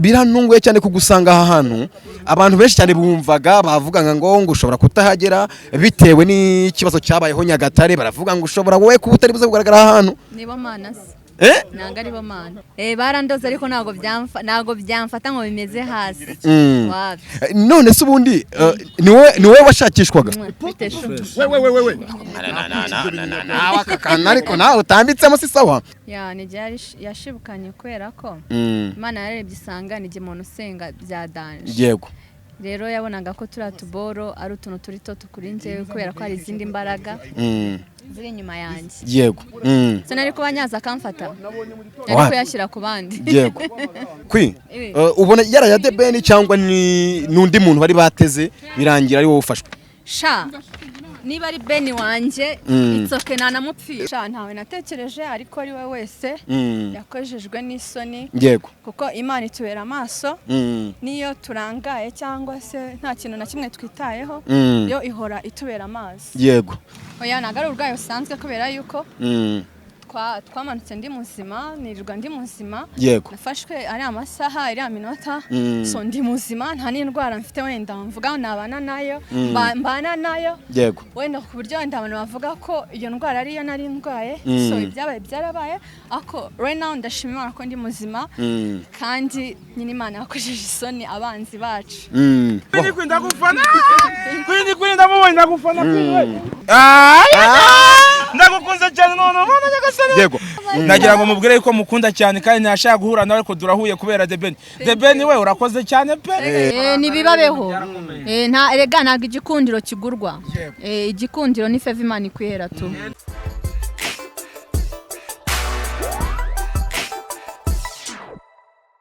Birantunguye cyane kugusanga aha hantu. Abantu benshi cyane bumvaga bavugaga ngo ushobora kutahagera bitewe n'ikibazo cyabayeho Nyagatare, baravuga ngo ushobora wowe kuba utari buze kugaragara aha hantu. Nibo Mana se? Eh? Ntabwo aribo Mana. Barandoze ariko ntabwo byamfata ngo bimeze hasi. Wapi. None se ubundi ni wowe washakishwaga? Bite shu? Wewe wewe wewe, nawe aka kantu ariko nawe utambitsemo si sawa. Ya, ni igihe yashibukanye kubera ko Imana yarebye isanga ni igihe umuntu usenga bya danger. Rero yabonaga ko turiya tuboro ari utuntu turi toto kuri njyewe, kubera ko hari izindi mbaraga ziri inyuma yanjye. So nari kuba nyaza akamfata, yari kuyashyira ku bandi. Yego kwi. Ubona yaraya The Ben cyangwa ni n'undi muntu bari bateze, birangira ari wowe ufashwe? Sha, niba ari Beni wanjye, it's okay, ntanamupfira. Sha, ntawe natekereje, ariko ari we wese yakojejwe n'isoni, kuko Imana itubera amaso. Niyo turangaye cyangwa se nta kintu na kimwe twitayeho, yo ihora itubera amaso. Oya, ntabwo ari uburwayi busanzwe, kubera yuko twamanutse ndi muzima, nirirwa ndi muzima. Nafashwe ari amasaha, ari minota. So ndi muzima, nta n'indwara mfite wenda mvuga nabana nayo, mbana nayo wenda ku buryo wenda abantu bavuga ko iyo ndwara ariyo nari ndwaye. So ibyabaye byarabaye, ariko right now ndashima Imana ko ndi muzima. Kandi nyine Imana yakojeje isoni abanzi bacu. Queen, Queen, ndagufana Queen, Queen, ndamubonye, ndagufana Queen we. Ndagukunze cyane none mwana nyagasani. Nagira ngo mubwire yuko mukunda cyane kandi ntashaka guhura nawe, ariko turahuye kubera The Ben. The Ben we, urakoze cyane pe. Nibibabeho. Nta erega, ntabwo igikundiro kigurwa. Igikundiro ni favor Imana ikwihera tu.